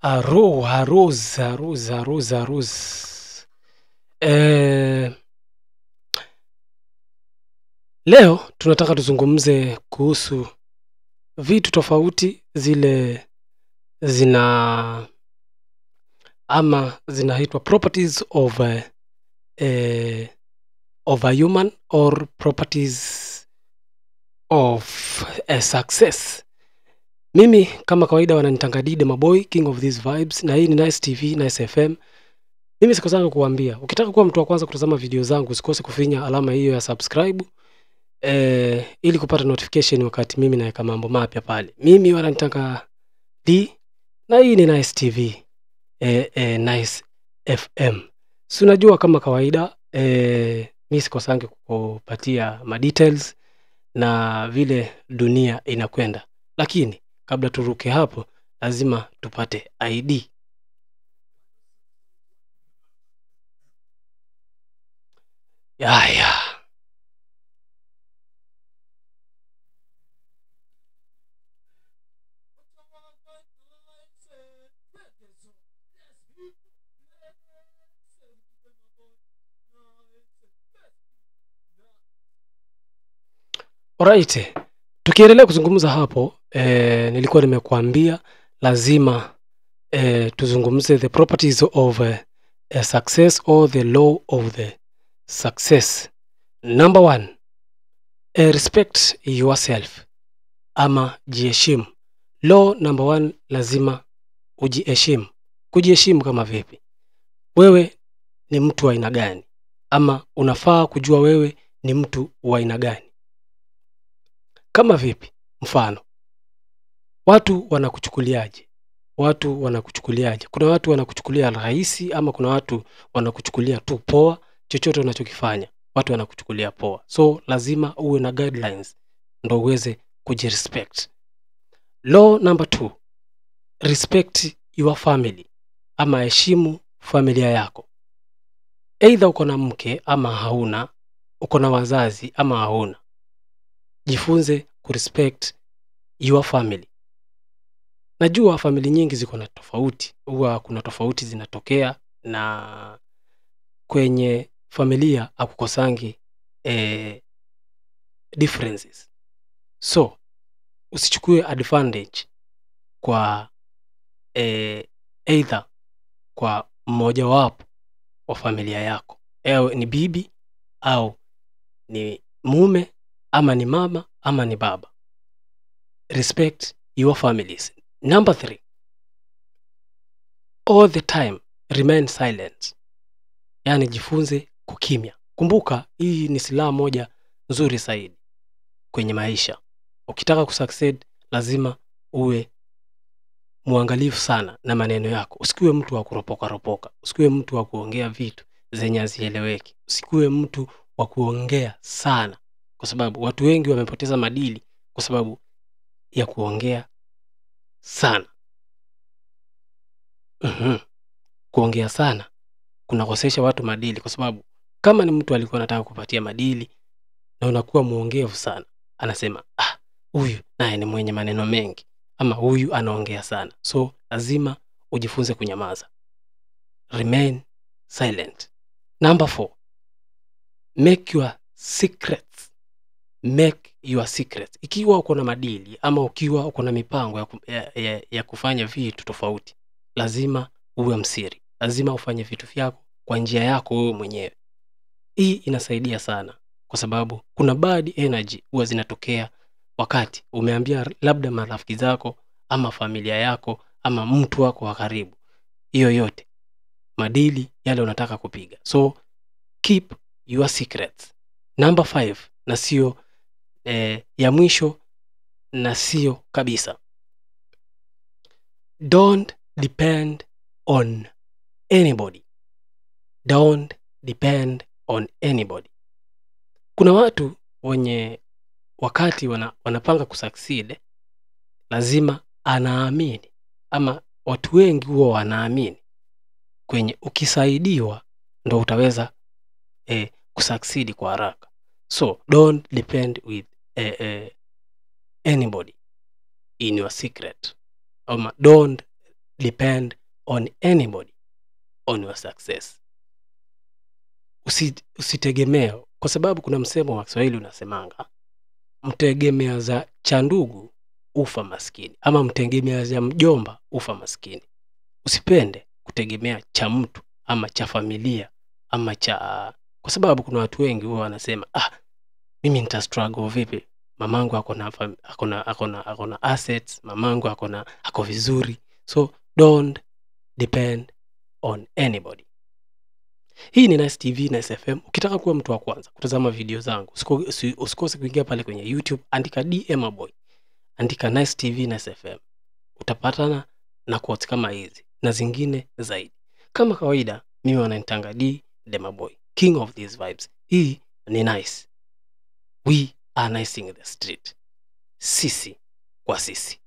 Aro, haroz, haroz, haroz, haroz. Eh, leo tunataka tuzungumze kuhusu vitu tofauti zile zina ama zinaitwa properties of a human or properties of a success. Mimi kama kawaida wananitanga Dide Maboy, king of these vibes, na hii ni Nice TV, Nice FM. Mimi sikosanga kuambia, ukitaka kuwa mtu wa kwanza kutazama video zangu usikose kufinya alama hiyo ya subscribe ili kupata notification wakati mimi naweka mambo mapya pale. Mimi wananitanga D na hii ni Nice TV, Nice FM. Si unajua kama kawaida mimi sikosangi kukupatia ma details na vile dunia inakwenda. Lakini kabla turuke hapo lazima tupate ID. Yaya. Alright. Tukiendelea kuzungumza hapo, nilikuwa nimekuambia lazima tuzungumze the properties of a success or the law of the success. Number one, respect yourself ama jiheshimu. Law number one, lazima ujiheshimu. Kujiheshimu kama vipi? Wewe ni mtu wa aina gani? Ama unafaa kujua wewe ni mtu wa aina gani? Kama vipi? Mfano, watu wanakuchukuliaje? Watu wanakuchukuliaje? Kuna watu wanakuchukulia rahisi ama kuna watu wanakuchukulia tu poa. Chochote unachokifanya watu wanakuchukulia poa. So lazima uwe na guidelines ndo uweze kujirespect. Law number 2, respect your family ama heshimu familia yako. Either uko na mke ama hauna, uko na wazazi ama hauna, jifunze kurespect your family. Najua family nyingi ziko na tofauti, huwa kuna tofauti zinatokea, na kwenye familia hakukosangi differences. So usichukue advantage kwa either kwa mmoja wapo wa familia yako, ewe ni bibi au ni mume ama ni mama ama ni baba. Respect your families. Number 3, all the time remain silent. Yani jifunze kukimya. Kumbuka hii ni silaha moja nzuri zaidi kwenye maisha. Ukitaka kusucceed lazima uwe muangalifu sana na maneno yako. Usikuwe mtu wa kuropoka ropoka. Usikuwe mtu wa kuongea vitu zenye hazieleweki. Usikuwe mtu wa kuongea sana, kwa sababu watu wengi wamepoteza madili kwa sababu ya kuongea sana. Kuongea sana kunakosesha watu madili, kwa sababu kama ni mtu alikuwa anataka kupatia madili na unakuwa muongevu sana, anasema huyu naye ni mwenye maneno mengi, ama huyu anaongea sana. So lazima ujifunze kunyamaza. Remain silent. Number 4, make your secrets. Make your secrets. Ikiwa uko na madili ama ukiwa uko na mipango ya kufanya vitu tofauti, lazima uwe msiri. Lazima ufanye vitu vyako kwa njia yako wewe mwenyewe. Hii inasaidia sana kwa sababu kuna bad energy huwa zinatokea wakati umeambia labda marafiki zako ama familia yako ama mtu wako wa karibu, hiyo yote madili yale unataka kupiga. So keep your secrets. Number 5, na sio ya mwisho na sio kabisa, don't depend on anybody. Don't depend on anybody. Kuna watu wenye wakati wanapanga kusucceed lazima anaamini, ama watu wengi huwa wanaamini kwenye ukisaidiwa ndo utaweza kusucceed kwa haraka. So don't depend with anybody in your secret. Ama don't depend on anybody on your success. Usitegemee, kwa sababu kuna msemo wa Kiswahili unasemanga mtegemea za cha ndugu ufa maskini, ama mtegemea za mjomba ufa maskini. Usipende kutegemea cha mtu ama cha familia ama cha, kwa sababu kuna watu wengi huwa wanasema mimi nita struggle vipi, mamangu ako na assets, mamangu ako vizuri. So don't depend on anybody. Hii ni Nice TV, Nice FM. Ukitaka kuwa mtu wa kwanza kutazama video zangu, usikose kuingia pale kwenye YouTube, andika DM Boy, andika Nice TV, Nice FM, utapatana na quotes kama hizi na zingine zaidi. Kama kawaida, mimi wananitanga D Dema Boy, king of these vibes. Hii ni Nice. We are nicing the street. Sisi kwa sisi.